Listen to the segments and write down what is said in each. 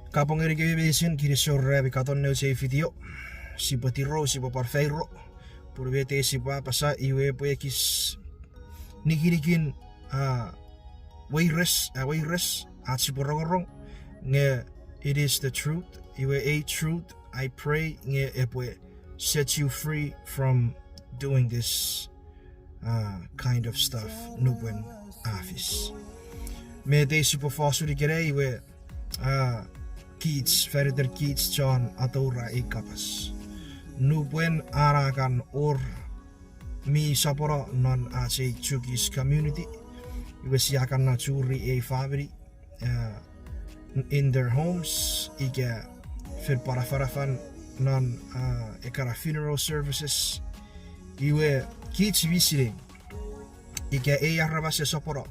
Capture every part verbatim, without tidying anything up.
Kapong ngeni kemi meinisin, kinisou ren ami katon nouch ei video. Sipwe tirou, sipwe pwan fairo. Pun met ei sipwe apasa iwe epwe ekis nikinikin, ah, weires, ah, weires ach sipwe rongorong, nge it is the truth. Iwe ei truth, I pray nge epwe set you free from doing this, uh, kind of stuff nupwen a fis. Met ei sipwe fos ngeni ikenai iwe, ah, kich, faniten kich chon atoura ei kapas. Nupwen a kan wor mi sopwono non ach ei Chuukese community, iwe sia kan no churi ei famini, uh, in their homes, ika fen pwan afanafan non, uh, ekkana funeral services. Iwe kich mi sinei ika ei aramas e sopwono,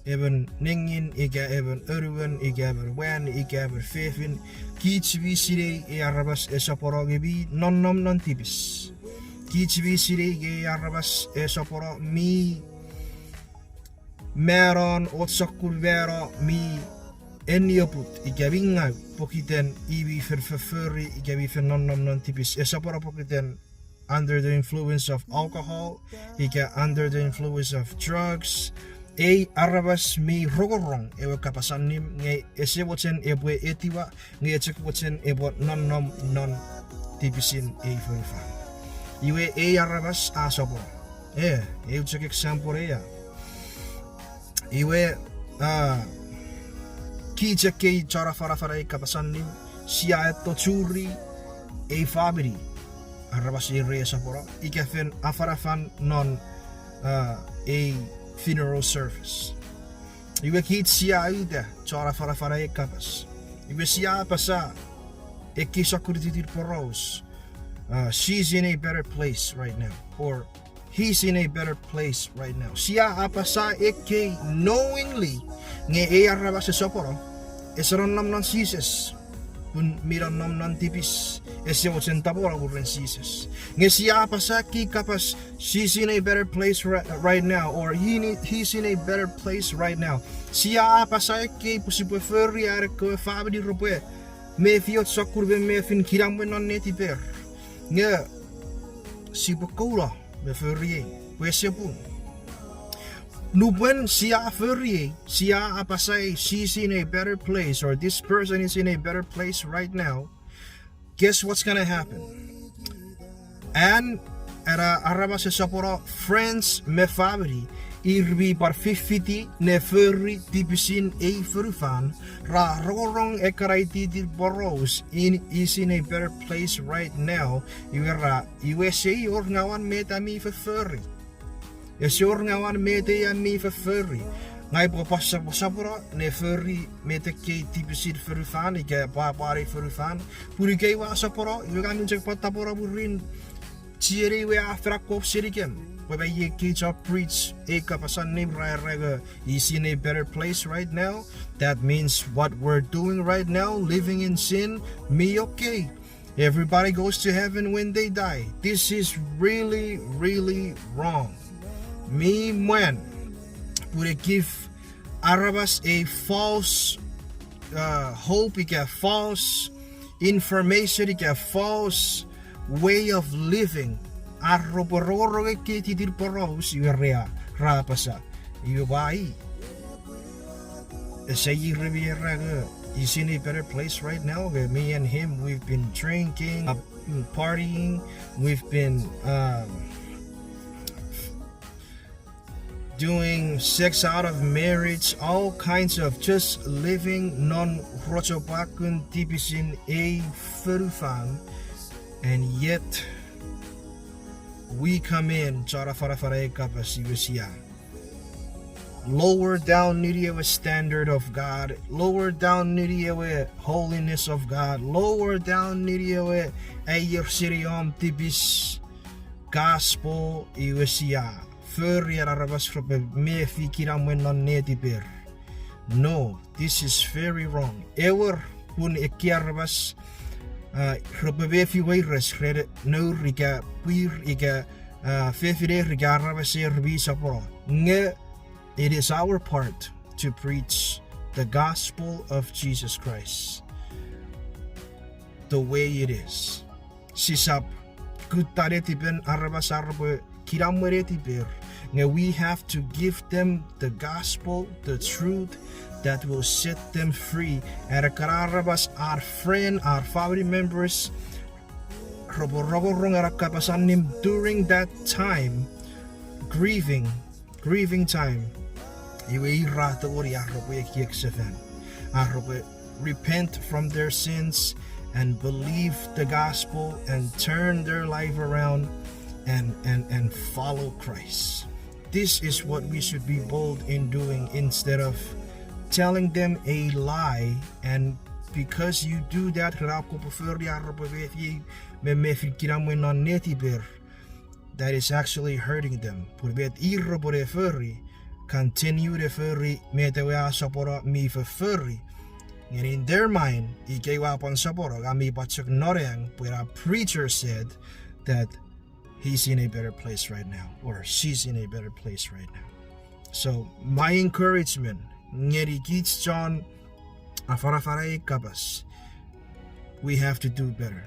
emon nengin ika emon anuon ika emon mwan ika emon fefin, kich mi sinei ei aramas e sopwono nge mi nonnom non tipis. Kich mi sinei ika ei aramas e sopwono mi mano och sokkun mano mi enioput ika mi ngau pokiten i mi fen fofori ika mi fen nonnom non tipis. E sopwono pokiten under the influence of alcohol ika under the influence of drugs. Ei aramas mi rongorong ewe kapas allim nge ese mochen epwe etiwa, nge chok mochen epwe nonnom non tipisin ei fonufan. Iwe ei aramas a sopwono. E, eu chok example ei a. Iwe, ah, kich ekkei chon afanafana ei kapas allim, sia etto churi ei famini aramas ei re sopwono ika fen afanafan non, ah, ei funeral service. Iwe kich sia uta chon afanafana ei kapas. Iwe sia apasa ekkei sokkun tittin poraus, uh, she's in a better place right now, or he's in a better place right now. Sia apasa ekkei knowingly nge ei aramas e sopwono, ese nonnom non Jises, pun mi nonnom non tipis, ese mochen tapweno mwirin Jises. Nge sia apasa ekkei kapas, she's in a better place ri-, right now, or he ne-, he's in a better place right now. Sia apasa ekkei pwe sipwe fori an ekkewe famini repwe mefi och sokkun memefin kinamwe non netiper. Nge sipwe kouno me fori ei, pwe ese pung. Nupwen sia fori ei, sia apasa ei, she's in a better place, or this person is in a better place right now, guess what's gonna happen? An ena aramas e sopwono friends me famini, ir mi pwan fifiti ne fori tipisin ei fonufan, ra rongorong ekkana tittin poraus in, is in a better place right now, iwe ra, iwe ese wor ngawan met a mi fofori. Ese wor ngawan met ei a mi fofori. Ngang upwe pwan sopwosopwono ne fori met ekkei tipisin fonufan ika pwapwan ei fonufan. Pun ika ua sopwono, iwe ngang mi chok pwan tapweno mwirin chienei we a fen akkom senikem. Pwe mei ekkei chon preach ei kapas allim ra era nge, he's in a better place right now. That means what we're doing right now, living in sin, mi okay. Everybody goes to heaven when they die. This is really, really wrong. Mi mwan pun e give aramas a false, uh, hope ika false information ika false way of living. Ar repwe rongorong ekkei tittin poraus iwe ra, ra apasa, iwe ua i. Ese ir mi era nge, he's in a better place right now. Nge me and him, we've been drinking, uh, partying, we've been, um, doing sex out of marriage, all kinds of just living non rochopwakun tipisin ei fonufan, and yet we come in, chon afanafana ei kapas iwe sia lower down nini ewe standard of God, lower down nini ewe holiness of God, lower down nini ewe aier seni om tipis gospel, iwe sia fori an aramas repwe mefi kinamwe non netiper. No, this is very wrong. Ewer, pun ekkei aramas, uh, repwe mefi weires ren nour ika pwir ika, uh, fefiner ika aramas er mi sopwono. Nge it is our part to preach the gospel of Jesus Christ. the way it is. Sisap kutta netipen aramas ar repwe kinamwe netiper. Nge we have to give them the gospel, the truth that will set them free. Are ekkana aramas, our friend, our family members, repwe rongorong ena kapas allim during that time, grieving, grieving time. Iwe ir ra tongeni ar repwe ekiek sefan. Ar repwe repent from their sins and believe the gospel and turn their life around and, and, and follow Christ. This is what we should be bold in doing instead of telling them a lie, and because you do that, ren kopwe fori ar repwe mefi, me mefi kinamwe non netiper, that is actually hurting them. Pun met ir repwe ne fori, continue ne fori met ewe a sopono mi fofori. Nge in their mind, ikei ua pwan sopono, nge mi pwan chok nonang pwe a preacher said that he's in a better place right now, or she's in a better place right now. So my encouragement ngeni kich chon afanafana ei kapas, we have to do better.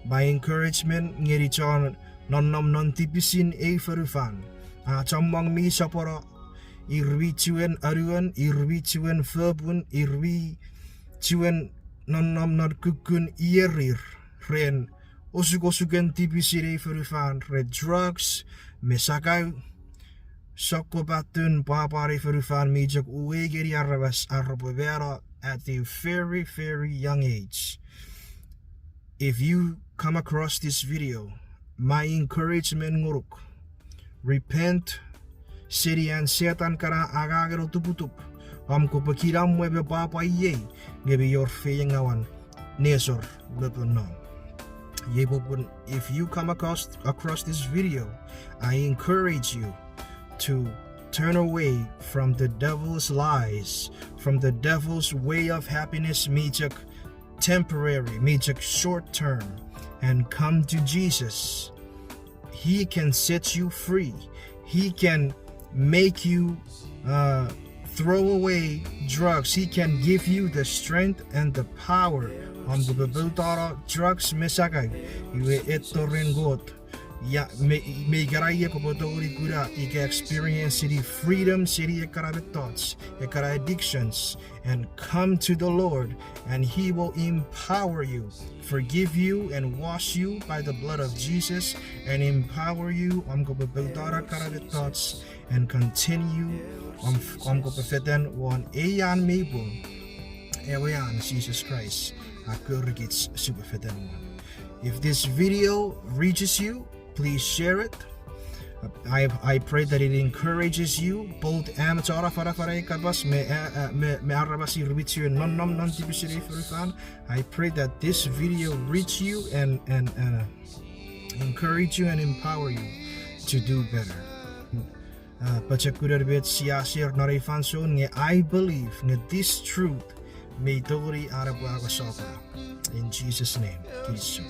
My encouragement ngeni chon nonnom non tipisin ei fonufan, a chommong mi sopono, ir mi chuen anuon, ir mi chuen fopun, ir mi chuen nonnom non kukkun ierir ren osukosuken tipisin ei fonufan, ren drugs me sakau, sokkopaten pwapwan ei fonufan mi chok uwei ngeni aramas ar repwe mano at a very, very young age. If you come across this video, my encouragement ngonuk, repent seni an Setan kana angangen otuputup. Om kopwe kinamwe me pwapwa iei, nge mi wor feiengawan nesor me pwe nom. Iei popun, if you come across, across this video, I encourage you to turn away from the devil's lies, from the devil's way of happiness mi chok temporary, mi chok short term, and come to Jesus. He can set you free. He can make you, uh, throw away drugs. He can give you the strength and the power. Om kopwe poutano drugs me sakau, iwe etto ren Kot. Ia, me, me ikana ie kopwe tongeni kuna ika experience seni freedom seni ekkana mettoch, ekkana addictions, and come to the Lord, and He will empower you, forgive you, and wash you by the blood of Jesus, and empower you. Om kopwe poutano ekkana mettoch and continue. Om, om kopwe fetan won ei an mi pung, ewe an Jesus Christ a korikich sipwe fetan won. If this video reaches you, please share it. I, I pray that it encourages you, both am chon afanafana ei kapas me, uh, uh, me, me aramas ir mi chuen nonnom non tipisin ei fonufan. I pray that this video reach you and, and, uh, encourage you and empower you to do better. Uh, pochokunen met sia share non ei fansoun nge I believe nge this truth mi tongeni an epwe angasokuna. In Jesus' name, kinisou.